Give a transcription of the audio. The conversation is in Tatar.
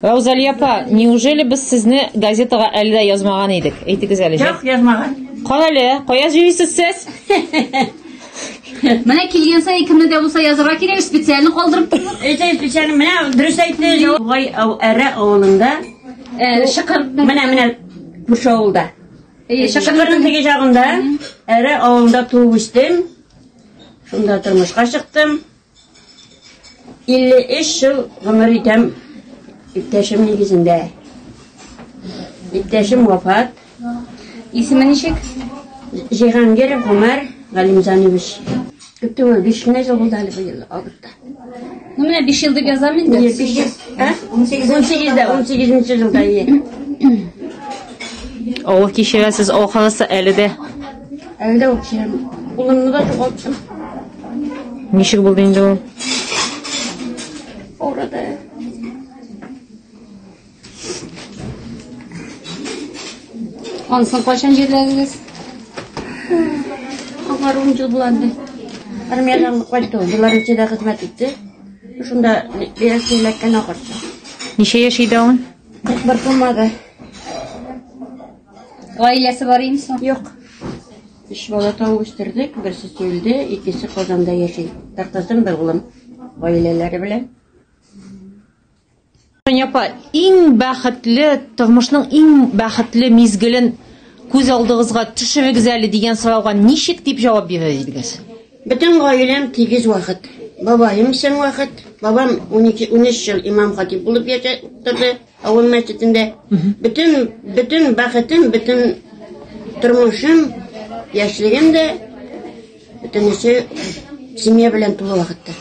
Раузалия апа, неужели без сезне газетага әле дә язмаган идек? Әйтегез әле. Юк, язмаган. Кара әле, кая җөрисез сез? Менә килгән саен кемне дә булса язырга кирәк, специально калдырып тордык. Әйтә специально, менә дөрес әйтте. Тугай Әрә авылында. Шыкыр. Менә менә күрше авылда. Шыкырның теге җагында Әрә авылында туып үстем. Шунда тормышка чыктым. 53 ел гомер итәм иптәшем нигезендә. Иптәшем вафат. Исеме ничек? Җиһангир Гомәр Галимҗанович. Күп түгел, 5 кенә ел булды әле быел августта. Ну, менә 5 ел дип язам инде. 5 ел. Ә? 18-дә, 18 нче елда, ие. Авыр кичерәсез, ахрысы әле дә. Әле дә үкчәм. Улымны да югалттым. Ничек булды инде ул? Авырды. Анысын кайчан җирләдегез? Аңар 10 ел була инде. Армиядән кайтты ул. Белоруссиядә хезмәт итте. Шунда бирәк эләккән ахырсы. Ничә яшь иде ул? 41 тулмады. Гаиләсе бар име соң? Юк. Өч бала табып үстердек, берсе үлде, икесе Казанда яши. Бер кызым, бер улым гаиләләре белән. Соня апа, иң бәхетле, тормышның иң бәхетле мизгелен күз алдыгызга төшерегез әле дигән сорауга ничек дип җавап бирер идегез? Бөтен гаиләм тигез вакыт. Бабаем исән вакыт. Бабам 12, 13 ел имам хатип булып яшәп торды авыл мәчетендә. Бөтен, бөтен бәхетем, бөтен тормышым, яшьлегем дә бөтенесе семья белән тулы вакытта.